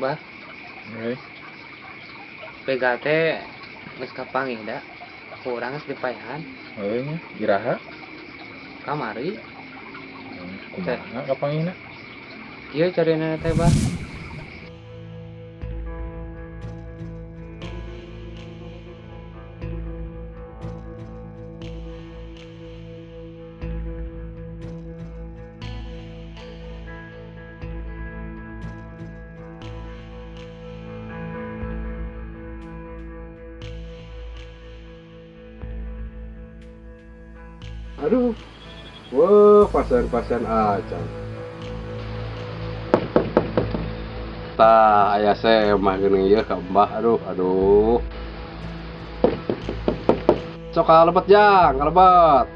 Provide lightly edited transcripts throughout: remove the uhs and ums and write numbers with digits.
Bah, begal teh geus kapanggih da. Ku urang geus dipaehan. Heuh nya, iraha? Kamari. Kumaha kapanggihna? Kieu carina teh, Bah. Aduh, wah, pasien-pasien acan. Tah, aya semah geuning ieu ka Mbah, aduh, aduh. Sok kalebet jang, kalebet.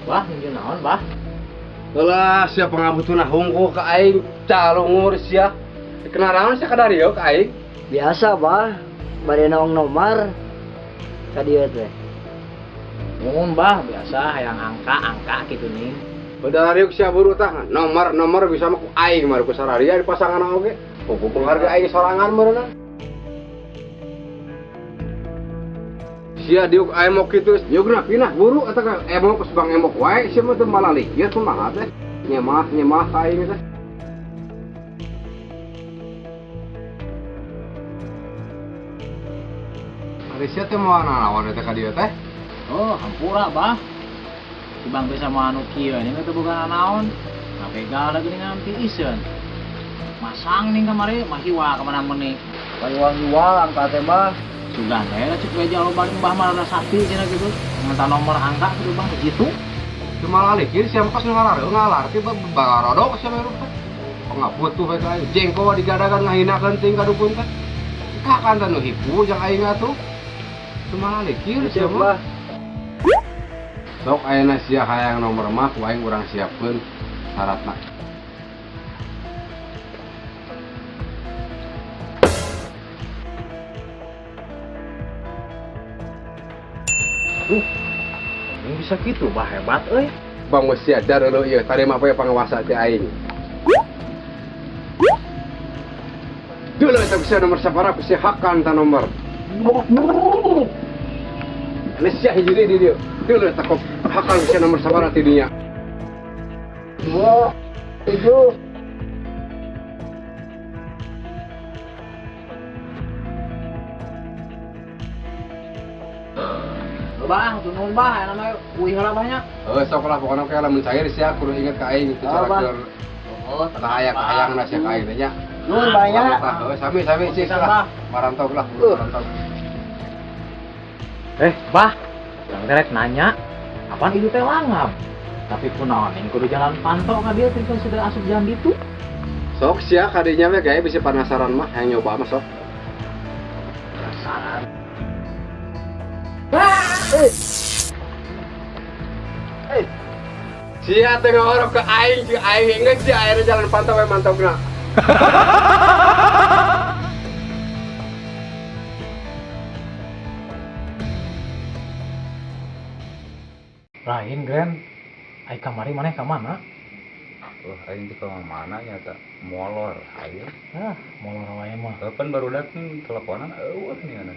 Bah, nuju naon, Bah? Lah, siapa ngabutuna hungku ka aing calungur sia. Kenaraon sia ka dieu ka aing? Biasa, Bah. Bade naong nomor ka dieu teh. Nuhun, Bah, biasa hayang angka-angka kitu nih. Udah riuk sia buru tah. Nomor-nomor bisa mah ku aing mah ku sararia di pasangan oge. Pupu pengharga aing sorangan meureunna. Sia diuk aing mau kitu, yugna pinah buru eta ka emok geus bang emok wae sia mah teu malalik ieu kumaha teh. Nyemah-nyemah ka aing teh. Ari sia teh moal nanaon teh ka dieu teh? Oh, hampura, Bah. Si Bang bisa mau anu kieu ini teh boga nanaon. Ngabegal da geuning tiiseun. Masang ning kamari mahiwa ka mana meuni. Pahiwang-hiwang angka teh, Bah. Sugan we cek beja loba Mbah mah rada sakti cenah gitu. Minta nomor angka gitu Bah gitu. Cuma lalikir sia mah pas ngalarti bagarodok sia mah rupa. Pangabutuh we ka aing. Jengko digadagan ngahinakeun teuing ka dukun teh. Kakan teh nu hipu jeung aing atuh. Cuma lalikir sia mah. Sok ayeuna sia hayang nomor mah ku aing urang siapkeun syaratna. Aduh, ini bisa gitu, Bah, hebat euy. Bang geus sia dar leuh ieu tarima poe panguasa ti aing. Dulu eta bisa nomor sabaraha ku sia hakan ta nomor. Ini sia hiji deui di dieu. Dulu eta kok hakan sia nomor sabaraha ti dinya. 2 7. Bah, tuh nuhun Bah, aya mah uih heula Bah nya. Heuh, sok lah pokona ke lamun cair sia kudu inget ka aing teu cara keur. Oh, tah aya kahayangna sia ka aing teh nya. Nuhun Bah nya. Heuh, sami-sami sih lah. Marantog lah, marantog. Bah, urang teh rek nanya, apaan itu teh langap? Tapi kunaon ning kudu jalan panto ka dieu teh sudah asup jalan ditu. Sok sia ka dinya we gae bisi penasaran mah hayang nyoba mah sok. Penasaran. Sia teh ngorok ke aing, si aing inget sia akhirnya jalan pantau we mantogna. Lain Grand, ai kamari maneh ka mana? Oh, aing teh ka mana nya ta? Molor aing. Ah, molor wae mah. Heuh, pan barudak teleponan eueuh nih ana.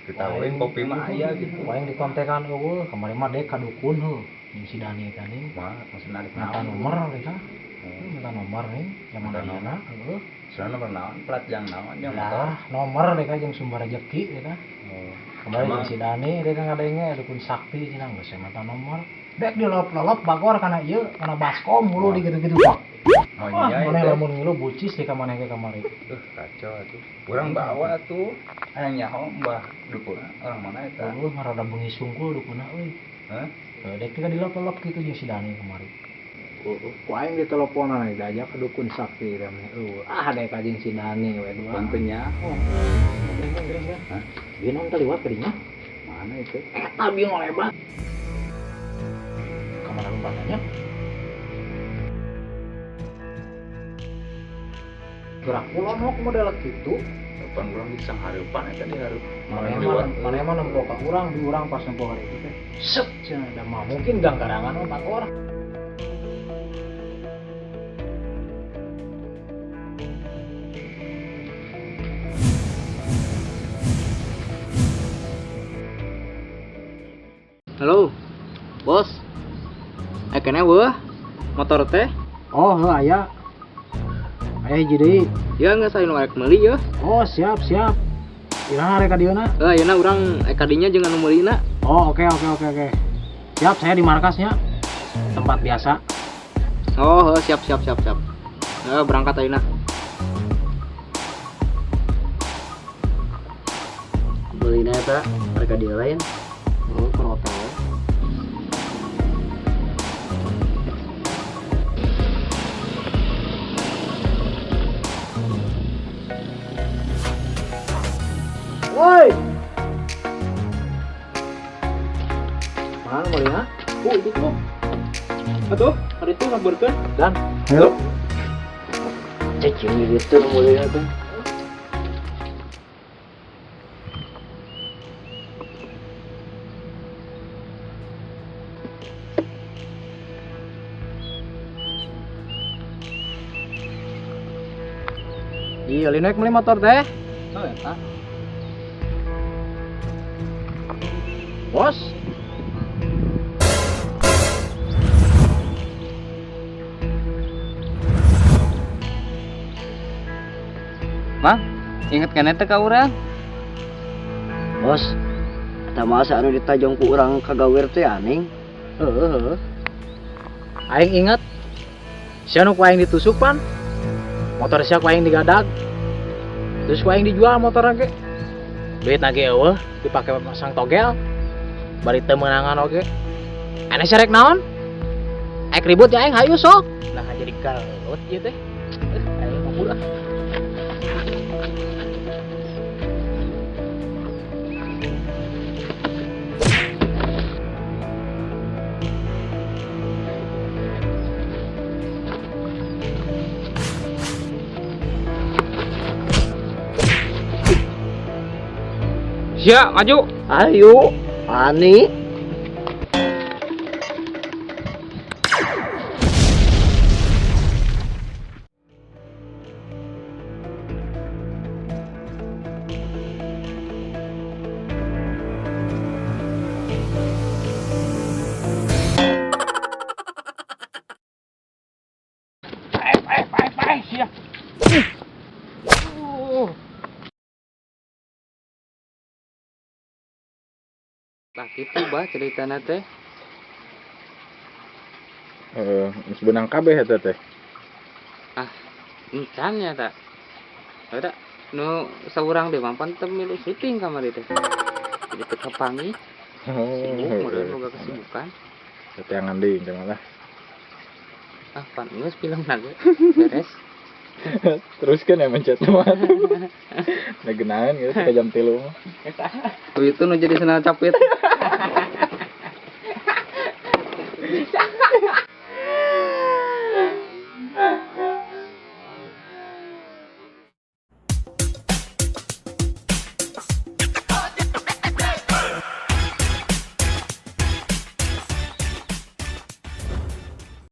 Ditawarin kopi mah aya gitu. Wae dikontekan eueuh, kamari mah dek ka dukun heuh. Jeung si Dani teh ning. Mah, maksudna arek minta nomor deh ka. Minta nomor nih, zaman ayeuna heueuh. Soalna nomor naon, plat jang naon jang motor. Lah, nomor deh ka jeung sumber rezeki deh ka. Oh. Kamari jeung si Dani deh ka ngadenge dukun sakti cenah geus minta nomor. Dek dilolop-lolop bagor kana ieu, kana baskom hulu di gitu-gitu. Oh Wah, iya, maneh itu. lamun ngilu bucis di ka maneh ge kamari. Kacau atuh. Urang bawa atuh. Hayang nyaho Mbah dukuna orang mana eta? Eueuh, rada bengi sungkul dukuna euy. Hah? Dek teh dilolop-lolop kitu jeung si Dani kamari. Ku aing diteleponan diajak ke dukun sakti teh mah. Eueuh, ah dek jeung si Dani we dua. Pan teu nyaho. Hah? Ieu naon teh liwat ka dinya? Mana itu? Eta bieu ngolebat. Ka mana lompatnya? Gerak kulon hok model kitu. Pan urang di sanghareupan eta di hareup. Mana emang nempo ka urang, di urang pas nempo ka ditu teh. Set cenah da mah mungkin ganggarangan mah pakor. Halo. Bos. Ekene weuh motor teh. Oh, heuh aya. Aya hiji deui. Ya geus aya nu arek meuli yeuh. Oh, siap, siap. Iraha rek ka dieuna? Heuh, ayeuna urang ek ka dinya jeung anu meulina. Oh, oke. Siap, saya di markasnya. Tempat biasa. Oh, heuh, siap. Heuh, berangkat ayeuna. Meulina eta rek ka dieu lain. Oh, keur hotel. Woi. Mana meulina? Oh, itu tuh. Atuh, hari itu ngaburkeun. Dan, ayo. Cek ini gitu meulina teh. Iya, linaik meuli motor teh. Oh, eta. Bos. Mang, inget kan eta ka urang? Bos, eta mah asa anu ditajong ku urang kagawir teh aning. Heeh. Aing inget. Sia nu ku aing ditusuk pan. Motor sia ku aing digadag. Terus ku aing dijual motorna ge. Duitna ge eueuh dipake masang togel. Bari teu meunangan oge. Aneh sia rek naon? Aing ribut ya aing hayu sok. Nah, jadi galut ieu teh. Aing ngabur ah. Sia, maju. Ayo, ani. Sia. Bah kitu bah ceritana teh. Heeh, geus beunang kabeh eta teh. Ah, encan nya ta. Eta nu saurang deui mah pan teu milu syuting kamari teh. Jadi teu kapanggih. Sibuk meureun boga kesibukan. Teangan deui engke mah lah. Ah, pan geus filmna ge beres. Teruskeun ya mencet mah. Da geunaheun gitu ka jam 3 mah. Tuh itu nu jadi senal capit.